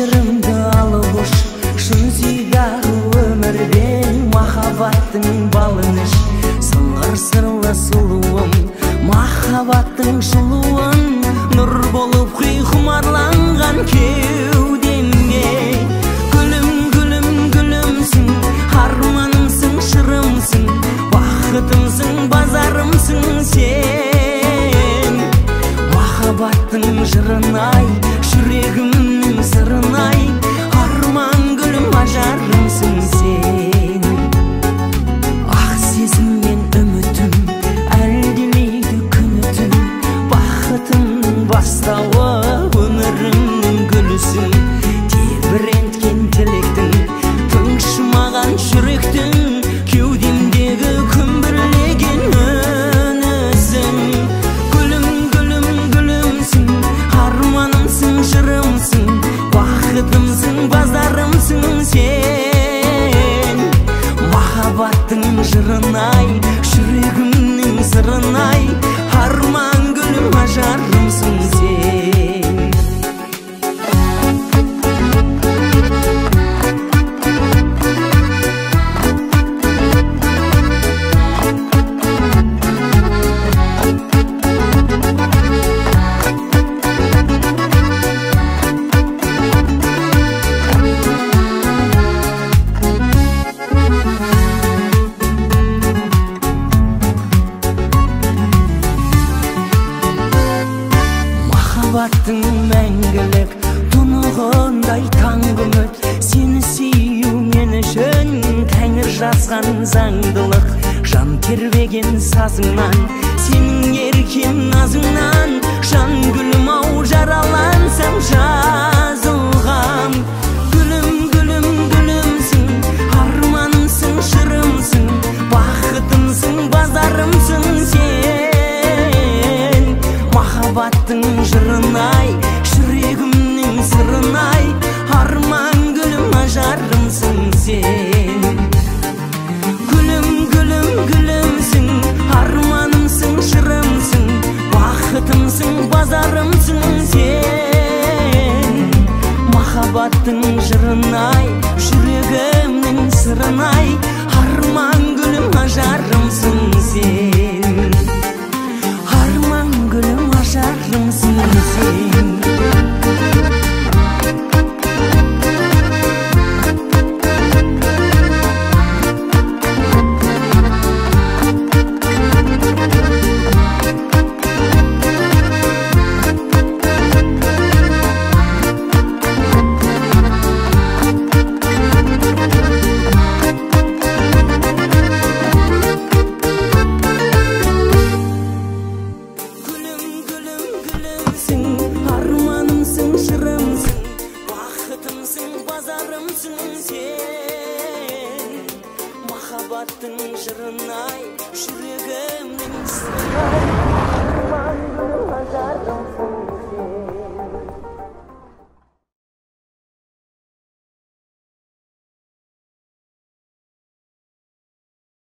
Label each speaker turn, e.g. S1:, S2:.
S1: Кешірімді алып ұш, шын сүйдағы өмірден махаббаттың балын іш. Сыңғыр сырлы сұлуым, махаббаттың жылуын, нұр болып құй құмарланған кеудемге. Гүлім, гүлім, гүлімсің, арманымсың, шырымсың, бақытымсың, базарымсың сен. Махаббаттың жырын ай, жүрегімнің сырын ай, арман гүлім, ажарымсың сен. Ақ сезіммен үмітім әлдилейді күні түн, бақытымның бастауы өмірімнің гүлісің. Тебіренткен тілектің, тыңшымаған жүректің, кеудемдегі күмбірлеген үнісің. Гүлім, гүлім, гүлімсің, арманымсың, жырымсың, бақытымсың, базарымсың сен. Махаббаттың жырын ай, жүрегімнің сырын ай, арман гүлім, ажарымсың сен. Махаббаттың мәңгілік тұнығындай таңғы үміт, сені сүю мен үшін тәңір жазған заңдылық. Жан тербеген сазыңнан, сенің еркем назыңнан, жан гүлім ау жаралансам жазылғам. Гүлім, гүлім, гүлімсің, арманымсың, жырымсың, бақытымсың, базарымсың сен. Махаббаттың жырын ай, жүрегімнің сырын ай, арман гүлім, ажарымсың сен. Гүлім, гүлім, гүлімсің, арманымсың, жырымсың, бақытымсың, базарымсың сен. Махаббаттың жырын ай, жүрегімнің сырын ай, арман гүлім, ажарымсың сен. Арман гүлім, ажарымсың сен. Гүлім, гүлім, гүлімсің, арманымсың, жырымсың, бақытымсың, базарымсың сен. Махаббаттың жырын ай, жүрегімнің сырын ай, арман гүлім, ажарымсың.